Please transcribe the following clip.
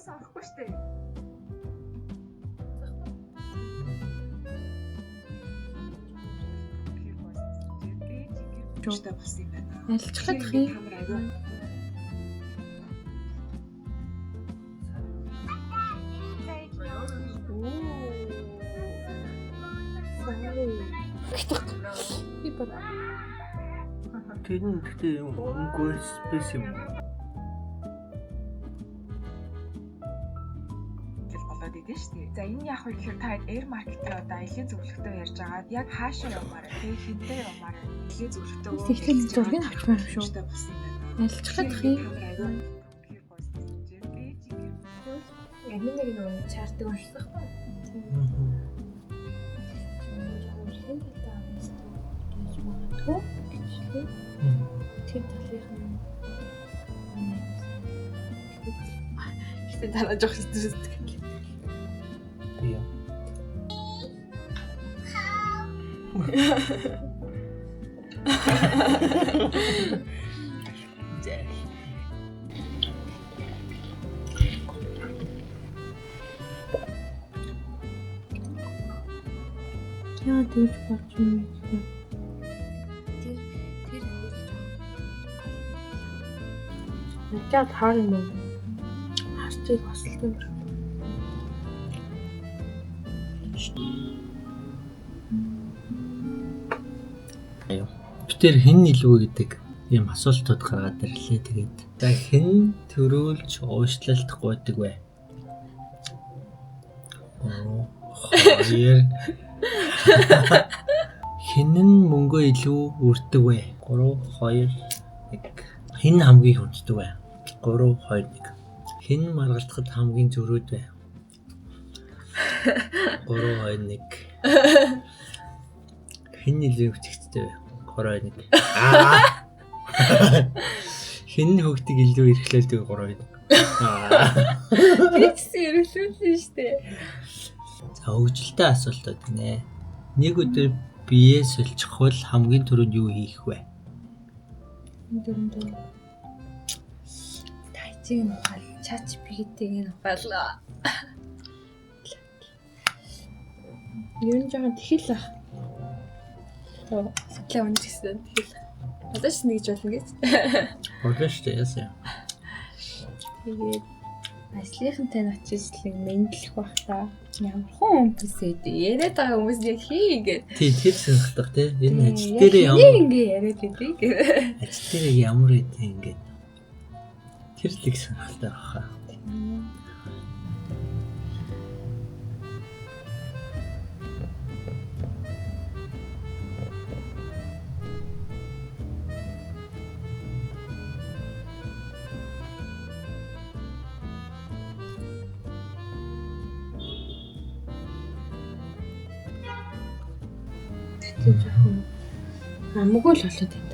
Уус орохгүй штэ. Жуутай болсон юм байна. Арилжах юм. Та нар аягүй Би бод. Тэр нь гэхдээ юм өнгөө спес юм. гэл болоод идэв шүү дээ. За энэ яах вэ гэхээр та air market-ийн одоо аялын зөвлөгөө ярьж агаад яг хаашаа явмаар вэ? Тэгээ хинтээ явмаар вэ? Аялын зөвлөгөө Тэгэхээр зургийг авчмаар юм шүү. Болсон юм байна. Арилжах юм. Та нар аягүй үнэхээр гоё сонсож байна. Амин нэг нэг чартыг уншсан байхгүй. Урлагийн талаа авсан гэж магадгүй гэж лээ. Тэр талынх нь Гэтэ дараа жоох стресстэй. Тийм. За. Яа тэгж болж юм бэ гэхээр тэр тэр хөл жоох. Надад хаар юм уу? Харчийг осолтой юм. Би тэр хэн илүү гэдэг ийм асуултууд гаргаад ирлээ тэгээд. За хэн төрөөлж уушлалт гуйдаг вэ? 3 2 Хэн нь мөнгөө илүү үрдэг вэ? 3 2 1 Хэн хамгийн их унтдаг вэ? 3 2 1 Хэн маргалдахад хамгийн зөрүүд вэ? 3 2 1 Хэн илүү хүчтэй вэ? 3 2 1 Аа. Хэн нь хөгдөг илүү эрхлээлдэг 3 2 1 Аа. Тэгсэн ерөөлүүлсэн шүү дээ. За хөгжилтэй асуултууд нэ. Нэг өдөр бие сольчихвол хамгийн түрүүнд юу хийх вэ? Дөрөв. Тайчиг нь ухаал, чач бигтийг нь ухаал. Ер нь жоохон тэхэл ах. Тоо судлаа унж гисэн тэхэл. Одоо ч нэгж болно гэж. Болно шүү дээ яасан юм. Тэгээд ажлынхантай нь очиж л мэдлэх бах та. Ямар хүн хүмүүс ээ яриад байгаа хүмүүс яг хий ингээд. Тий, тэр сонирхдаг тий. Энэ ажил дээрээ ямар ингээ яриад байдгийг. ажил дээрээ ямар байд ингээд. Тэр л их сонирхолтой баха. Тийм жоохон амгүй л болоод байна.